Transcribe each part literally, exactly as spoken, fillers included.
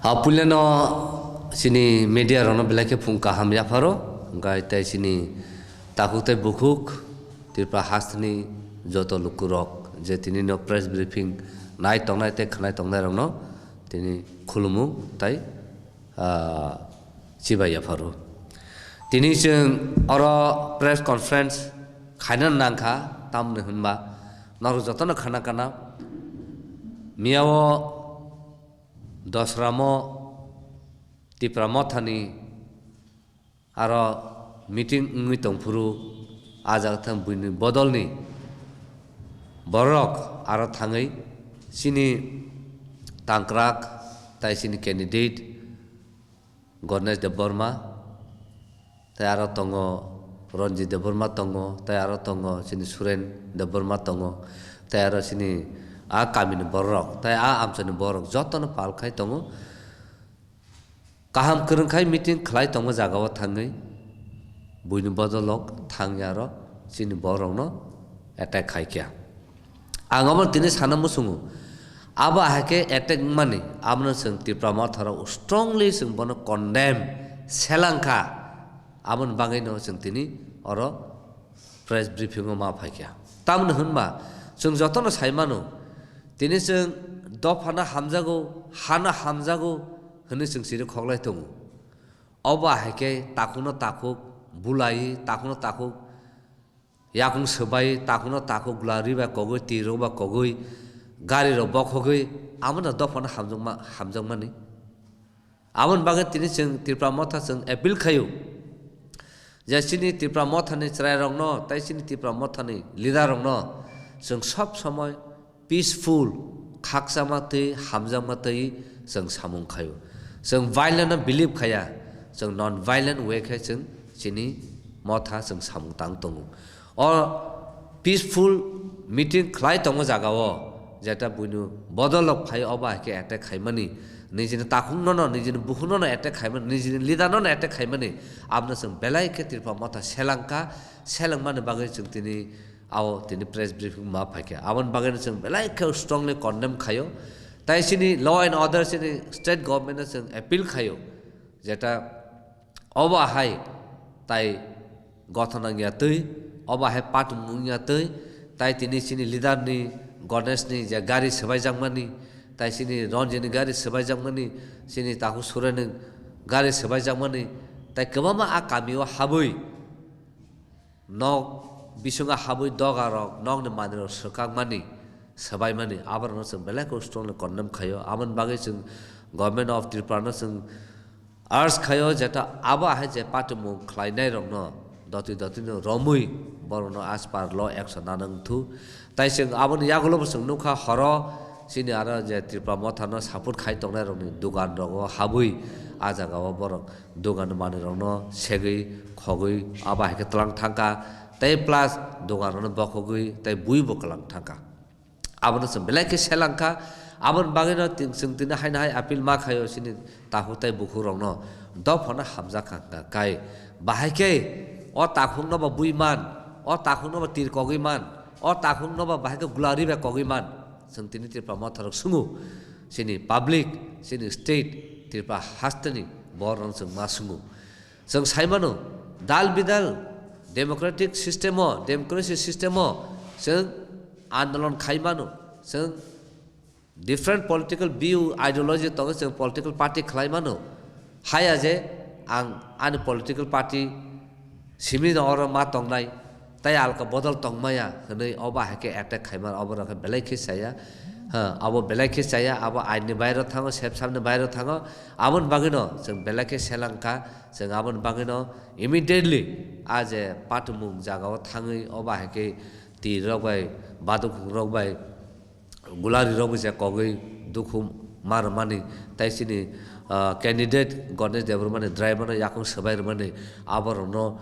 Apuileno chini media rokno belai khe phung kaham yapharo, hwnkhe tei chini takhuk tei bukhuk Tripura hasteni joto lukurok je tini no press briefing nai tongnai tei khwnai tongnai rokno tini khulumu tei, ah, chibai yapharo. Tini chwng oro press conference khaina nangkha, tamni hwnba norok jotono khana kana miyao Dosramo Tipra Mothani aro meeting wngwi tongphuru, ah jaga thang buini bodolni borok aro thangwi chini tangkrak tai chini candidate Ganesh Debbarma, tei aro tongo Ranjit Debbarma tongo, tei aro tongo chini Suren Debbarma tongo, tei aro chini a kamini borok, tei a amchaini borok jotono pal khai tongo. Kaham kwrwng khai meeting khlai tongma jagao thangwi buini bodolok thangwi aro chini borokno attack khai kha. Ang omo tini sana muchungo, abo hai khe attack wngmani, abono chwng Tipra Motharok strongly chwng bono condemn selangkha, aboni bagwino chwng tini oro press briefing o ma phaikha. Tamoni hwnba chwng jotono sai mano, tini chwng dophano hamjago, hano hamjago hwnwi chwng chiri khoklai tongo. Obo hai khe takhukno takhuk bulai, takhukno takhuk yakung swbai, takhukno takhuk gwlari bai kogwi, twi rok bai kogwi, gari rok bokhogwi, abono dophano hamjakma-, hamjakmani. Aboni bagwi tini chwng Tipra Motha chwng appeal khaio je chini Tipra Mothani chwrairokno tei chini Tipra Mothani leader rokno chwng sob somoi peaceful, khakchangma twi hamjakma twi chwng samung khaio. Chwng violent no believe khaya, chwng non violent way khe chwng chini Motha chwng samung tang tongo. O peaceful meeting khlai tongo jagao, jeta buino bodolok phai obo hai khe attack khaimani, nijini takhukno no, nijini bukhukno no attack khaimani, nijini leader no no attack khaimani, abono chwng belai khe Tripura Motha selangkha, selengmani bagwi chwng tini ao tini press briefing ma phaikha. Aboni bagwino chwng belai khe strongly condemn khaio. Tai chini law and order chini state government no chwng appeal khaio, jeta obo hai tai gothon wngya twi, obo hai patum wngya twi, tai tini chini leader ni Ganesh ni je gari swbaijakmani, tai chini Ranjit ni gari swbaijakmani, chini takhuk Suren ni gari swbaijakmani, tai kwbangma a kamio habwi nok bisingo habwi doga rok, nokni manwi rok swkakmani, swbaimani, aborokno chwng belai khe strongly condemn khaio. Aboni bagwi chwng Government of Tripura no chwng urge khaio, jeta abo hai je patimung khlainai rokno doti doti no romwi borokno as per law action nana wngthu. Tai chwng aboni yagulo bo chwng nukha, horo chini aro je Tripura Motha no support khai tongnai rokni dugan rogo habwi a jagao borok dugan manwi rokno segwi khogwi abo hai khe tlang thangkha, tei plus dugan rokno bokhogwi tei bui bo kwlang thangkha. Abono chwng belai khe selangkha, aboni bagwino tin-, chwng tini haino hai appeal ma khaio chini takhuk tei bukhuk rokno dophano hamjak kha kai. Bahai khe o takhukno bo bui man, o takhukno bo tir kogwi man, o takhukno bo bahai khe gulari bai kogwi man. Chwng tini Tripura Motha rok sungo, chini public, chini state, Tripura hasteni borok rok chwng ma sungo. Chwng sai mano, dal bidal democratic system o, democracy system o chwng andolon khai mano, chwng different political view, ideology tongo, chwng political party khlai mano. Haya je ang ani political party simi no oro ma tongnai, tai alka bodol tongmaya hwnwi obo hai khe attack khaima, obo rok khe belai khe chaya. Ha, abo belai khe chaya, abo ain ni bairo thango, sep sam ni bairo thango. Aboni bagwino chwng belai khe selangkha, chwng aboni bagwino immediately a je patimung jagao thangwi obo hai khe twi rok bai, badukhung rok bai, gulari rok bai je kogwi dukhu ma rwmani, tai chini, ah, candidate Ganesh Debbarmani driver no yakung swbai rwmani, aborokno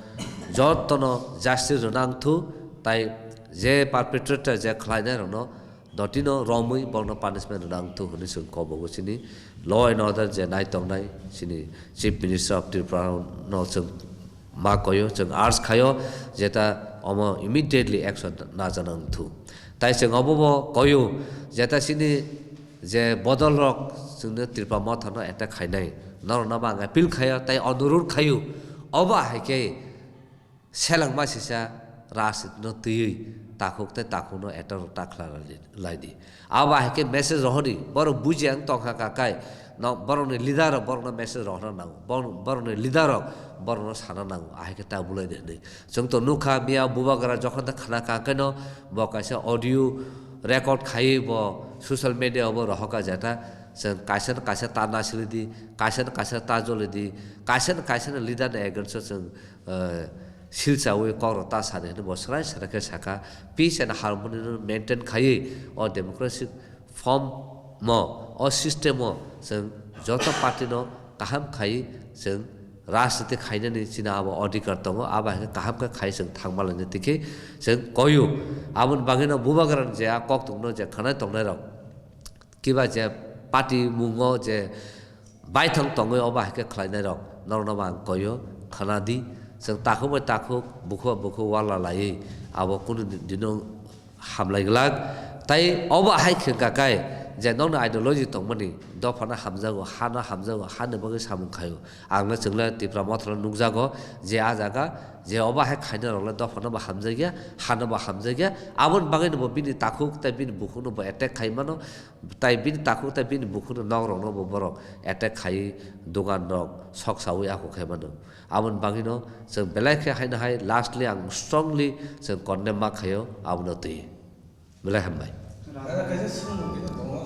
jotono justice rwna wngthu, tai je perpetrator je khlainai rokno dotino romwi borokno punishment rwna wngthu hwnwi chwng kobogo chini law and order je nai tongnai chini Chief Minister of Tripura no chwng ma koyo, chwng urge khayo jeta omo immediately action najana wngthu. Tai chwng obo bo koyo jeta chini je bodol rok chwngno Tripura Motha no attack khainai, norok no bo ang appeal khaio tei onurudh khaio, obo hai khe selengma sisa rajniti no twiwi takhuk tei takhuk no attack rok ta khlai lai di. Abo hai khe message rohordi, borok buji ang tongkha kakai, no, borokni leader rok borokno message rohorna nango, borok, borokni leader rok borokno sana nango, ahai khe ta bulai di hwnwi. Chwng to nukha, miya bubagra jokhon ta khna kakai no bo kaisa audio record khaiwi bo social media o bo rohorkha jeta, chwng kaisa no kaisa ta nasilidi, kaisa no kaisa ta jolidi, kaisa no kaisa no leader ni against o chwng, eh, silchawi kokrok ta sadi hwnwi bo swrai swrai khe sakha, peace and harmony no maintain khaiwi o democratic form mo, o system o chwng joto party no kaham khaiwi chwng rajniti khainani chini abo odhikar tongo, abo hai khe kaham khe khai chwng thangma lainai tei khe chwng koyu. Aboni bagwi no bubagra ni je a koktwmno je khwnai tongnai rok, kiba je party mungo je baithang tongwi obo hai khe khlainai rok, norokno bo ang koyo, khna di. Chwng takhuk bai takhuk, bukhuk bai bukhuk wala laiwi abo kunu di-, dino hamlai glak. Tai obo hai khe kakai je nokni ideology tongmani dophano hamjago, hano hamjago, hani bagwi samung khaio. Ang le chwng le Tipra Motha le nukjago je a jaga je obo hai khainai rok le dophano bo hamjakya, hano bo hamjakya. Aboni bagwi no bo bini takhuk tei bini bukhuk no bo attack khai mano. Tai bini takhuk tei bini bukhukni nok rokno bo borok attack khaiwi, dogan rok sok sawi ako khai mano. Aboni bagwino chwng belai khe haino hai lastly ang strongly chwng condemn ma khaio abono twi. Belai hambai. Dada, kaisa swngmung khe tongo,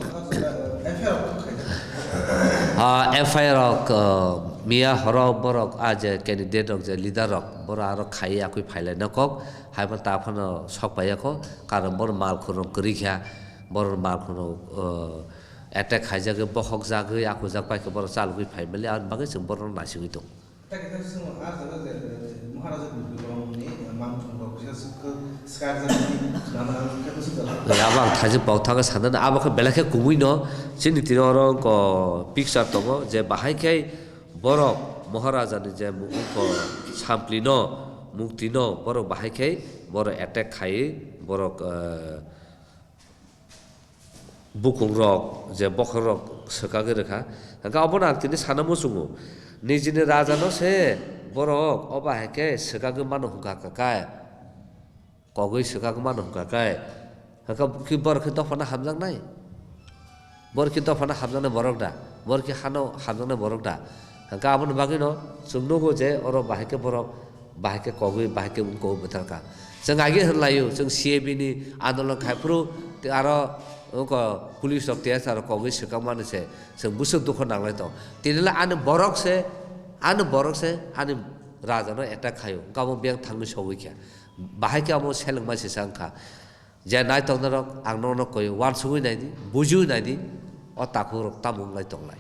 F I R rok khaina. Ah, F I R rok, ah, miya horo borok, ah, je candidate rok, je leader rok, borok aro khaiwi akwi phailai na kok, haibo ta phano sok paiya kho, karon borok mal khurung kwrwi kha. Borok mal kheno, uh, attack khaijagwi, bokhokjagwi, akujak pai khe borok chalogwi phai mali, aboni bagwi chwng borokno naisingwi tongo. Tei kaisa chwng ah jaga je, eh, Maharaja Birkromni, eh, mangthung rok kisa swk-, swkakjakni nana ang khe bwswk jala. Abo ang thaijak pok thangwi sanani, abo khe belai khe kumui no chini tini oro wngkha picture tongo je bahai khe borok Maharaja ni je wngkha sampli no, mukti no borok bahai khe borok attack khaiwi borok, eh, bukung rok je bokhorok swkagwi rwkha. Hwnkhe obono ang tini sana muchungo, nijini raja no se borok obo hai khe swkagwi mano hwnkha kakai, kogwi swkagwi mano hwnkha kai, hwnkhe ki borok khe dophano hamjaknai? Borok khe dophano hamjaknai borok da? Borok khe hano hamjaknai borok da? Hwnkhe aboni bagwino chwng nugo je oro bahai khe borok bahai khe kogwi, bahai khe wngkogwi bwtharkha. Chwng age hwnlaio, chwng C A B ni andolon khai phuru tei aro wngkha police rok, T S R rok kogwi swkang mani se chwng bwswk dukho nanglai tong. Tini le ani borok se, ani borok se ani raja no attack khaio, wngkha omo biyang thangwi sogwi kha. Bahai khe omo selengma sisa wngkha. Je naitoknai rok ang nono koi uansugwi naidi, bujiwi naidi, o takhuk rok tamo wnglai tonglai.